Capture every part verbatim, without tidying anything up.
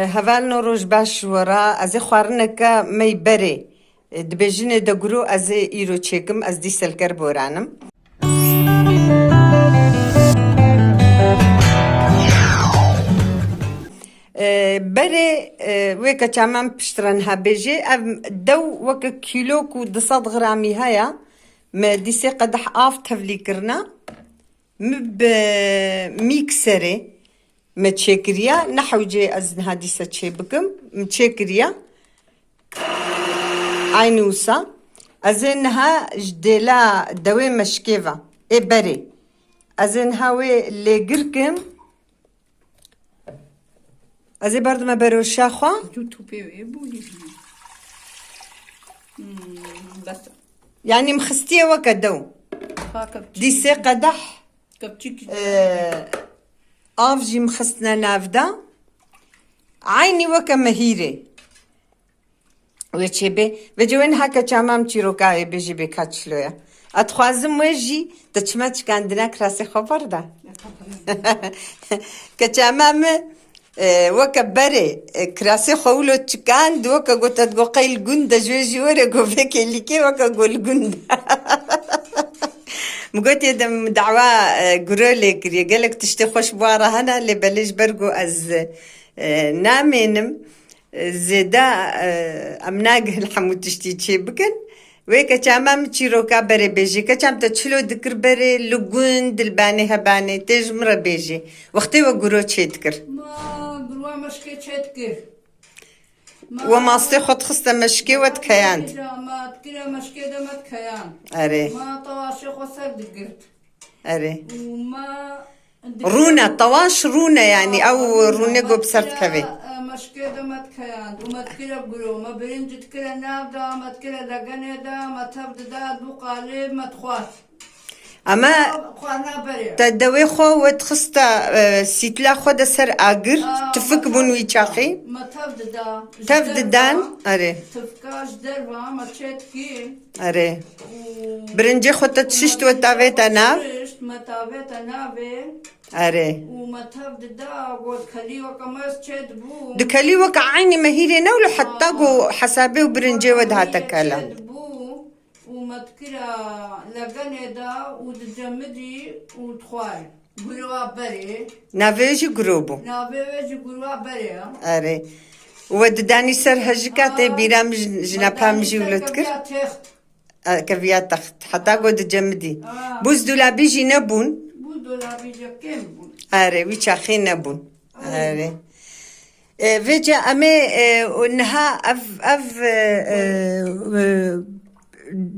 Hevalno, roj baş ji we re. Ez ê xwarineke me yî berê, e, dibêjinê de guro, ez ê îro çêkim, ez dîse li ker boranim. E, berê, e, wê keça me piştre niha bêjê, ev dew weke kîlok û du sed gramî heye, me dîsê qedeh av tevlî kirine. Min bi mîkserê me çêkiriya, ne hewcê ez niha dîse çê bikim, min çêkiriya. Eynî wisa. Ez ê niha ji dêla dewê meşkê ve, ê berê. Ez ê niha wê lêgir kim. Ez ê berdime beroşa xwe. Tu tûpê wê bû yî. Hmm, bes. Yanî min xistiye weke dew. Ha, kepçik. Dîsê qedeh, Kepçik. e, av jî min xistine nav de. Eynî weke mehîrê. Wê çêbê. Vêca wê niha keça me em çîroka wê bêjê bê ka çilo ye. Ez dixwazim wê jî te çima çikandina kirasê xwe berda. Keça me min, e, weke berê, e, kirasê xwe wilo çikand, weke got, ez got qey li gund de ji wê jî were, got vê kêlîkê weke got li gund de. Min got yê de min dawa, e, guro lê kiriye. Gelek tiştê xweş bi wan re hene, lê belê ji ber got ez, e, namênim. Zêde, e, em nagihin hemû tiştî çê bikin. Wê keça me min çîroka berê bêjê. Keça min te çilo dikir berê li gund, li banê hebanê, tê ji min re bêjê. Wextê we guro çê dikir. Ma gurwa meşkê çê dikir. Ma We mastê xwe dixiste meşkê we dikeyand. Ma dikire meşkê de me dikeyand. Erê. Ma tewaşê xwe ser digirt. Erê. Û me Rûne, tewaş rûne, yanî ew rûne go bi ser dikeve. Meşkê de me dikeyand û me dikire guro, me birinc dikire nav de, me dikire legenê de, me tev dida, dû qalê me dixwar. Ama Xwarina berê. Te dewê xwe we dixiste, e, sîtla xwe de ser agir, Aa, tifik me bûn tev wî çaxî. Me tev dida. Tev didan, erê. Tifka ji derva me çê dikî. Erê. Û Birincê xwe te tişt we tavête nav. Tişt me tavête navê. Erê. Û me tev dida, got, kelî weke me ez çê dibû. Di kelî weke eynî mehîrê ne wilo heta Aha. ku hesabê û birincê we dihate Mehîrê kelan. Çê dibû û me dikira legenê de û dicemidî û dixwar. Gurwa berê. Navê wê jî guro bû. Navê wê jî gurwa berê ya. Erê. Û we didanî ser hejika tê Ha. bîra min ji, ji nepa min jî wilo dikir. Keviya text. E, keviya text. Heta got dicemidî. Ha. Buzdolabî jî nebûn. Buzdolabî jî kêm bûn. Erê, wî çaxê nebûn. Erê. Erê. E, vêca em ê, e, û niha ev, ev, e, e, e,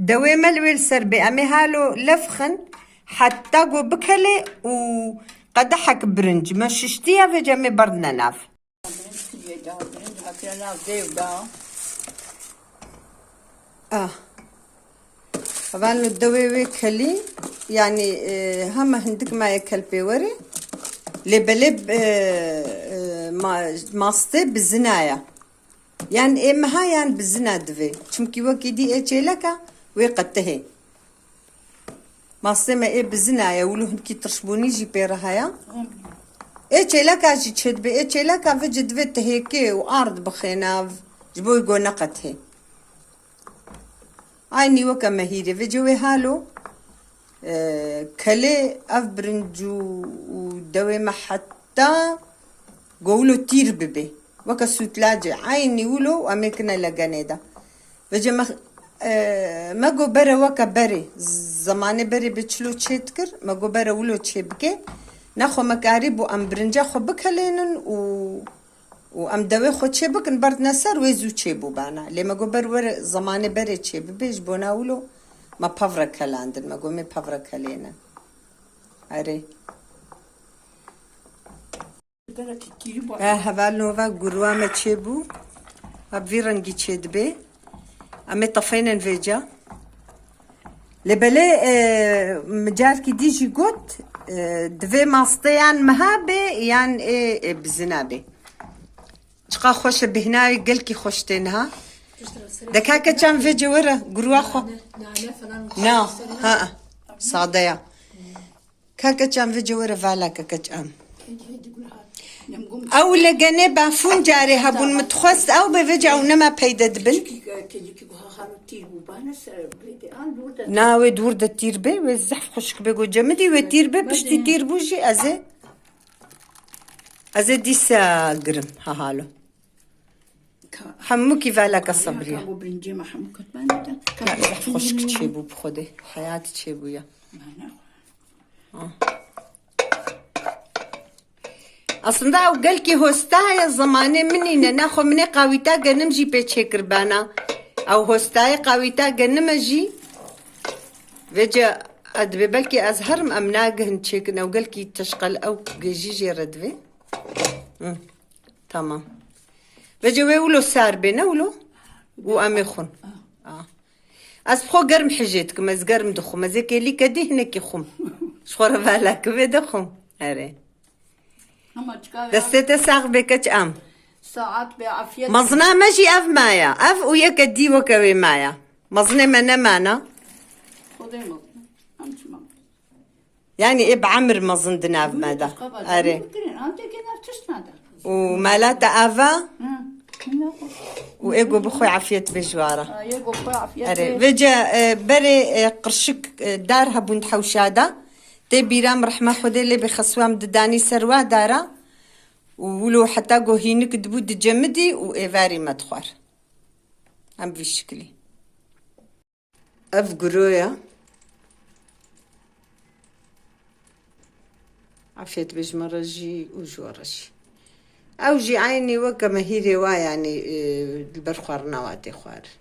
dewê me li wê li ser bê. Em ê halo lefxin heta got bikelê û qedehek birinc. Me şiştiye vêca em ê berdine nav. Birinc kiriye da, birinc hatire nav dev da. Ah. Hevalno dewê wê kelî, yanî, e, hema hindik maye kel pê were. Lê belê, e, e, ma-, mastê bizina ye. Yan ê meha yan bizina divê. Çimkî wekî dî ê çêleka wê qetihê. Mastê me ê bizina ye, wilo hinkî tirşbûnî jî pê re heye. Ê çêleka jî çêdibe, ê çêleka ve jî divê tihêkê û ard bixê nav, ji bo wî go neqetihê. Eynî weke mehîrê. Vêca wê halo, e, kelê ev birinc û, û dewê me heta go wilo tîr bibe. Weke sûtlacê. Eynî wilo em ê kine legenê de. Vêca me, e, me go bere weke berê. Zemanê berê bê çilo çê dikir. Me go bere wilo çê bike. Nexwe me karî bû em birinca xwe bikelênin û Û em dewê xwe çê bikin, berdine ser wê zû çê bû bana. Lê me got ber were zemanê berê çê bibe, ji bona wilo me pevre kelandin. Me got mê pevre kelêne. Erê. He, heval nova gurwa me çê bû. Ev vî rengî çê dibe. Em ê tefênin vêca. Lê belê, e, min carkî dî jî got, e, divê masteyan meha bê yan ê, ê bizina bê. Çiqa xweş e, bêhna wî gelkî xweş tê niha. De ka keça min vê cewere, gurwa xwe. Nane, nane falan. Na, ha, sade ya. Ka keça min vê cewere vala ka keça min. Ew legenê bafûn carê hebûn, min dixwest ew bê, vêca ew nema peyde dibin. Na, wê dûr de tîr bê, wê zehf xwişk bê, go cemidî wê tîr bê, piştî tîr bû jî ez ê, ez ê dîsa girim, ha halo. Hemûkî veleke sebriye. Ya, zehf xwişk çêbû bi Xwedê. Heyat çêbû ya. Aslında ew gelkî hosta ye, zemanê min nîne. Nexwe min ê qawîta genim jî pê çêkiribana. Ew hostayê qawîta genim e jî. Vêce e, dibê belkî ez herim em nagihin çêkin. Ew gelkî teşqel ew gêjî jê re divê. Hı, tamam. Vêce wê wilo sar bê, ne wilo? Û em ê xwin. Ah. Ez bi xwe germ hijê dikim, ez germ dixwim. Ez ê kêlîke dî hinekî xwim. Ji xwe re vala kivê dixwim. Erê. Ama çika ya? Destê te sax bê keç am. Saat be afiyet. Mezina me jî ev maya. Ev û yeke dî weke wê maya. Mezinê me nemana. Xwedê mezin. Em çima? Yani ê bi emir mezin di nav me de. Erê. Û mala te ava? Û ê go bi xwe afiyet bê ji wa re. Erê. Vêce e, berê e, qirşik e, dar hebûn di hewşa de. Tê bîra min rehma Xwedê lê bê xeswa min didanî ser wa dara. Û wilo heta go hînik dibû dicemidî û êvarî me dixwar. Em vî şiklî. Ev guro ye. Afiyet be ji me re jî û ji we re jî. Ew jî eynî weke me hîrê wa, yanî, e, li ber xwarina wa tê xwarin.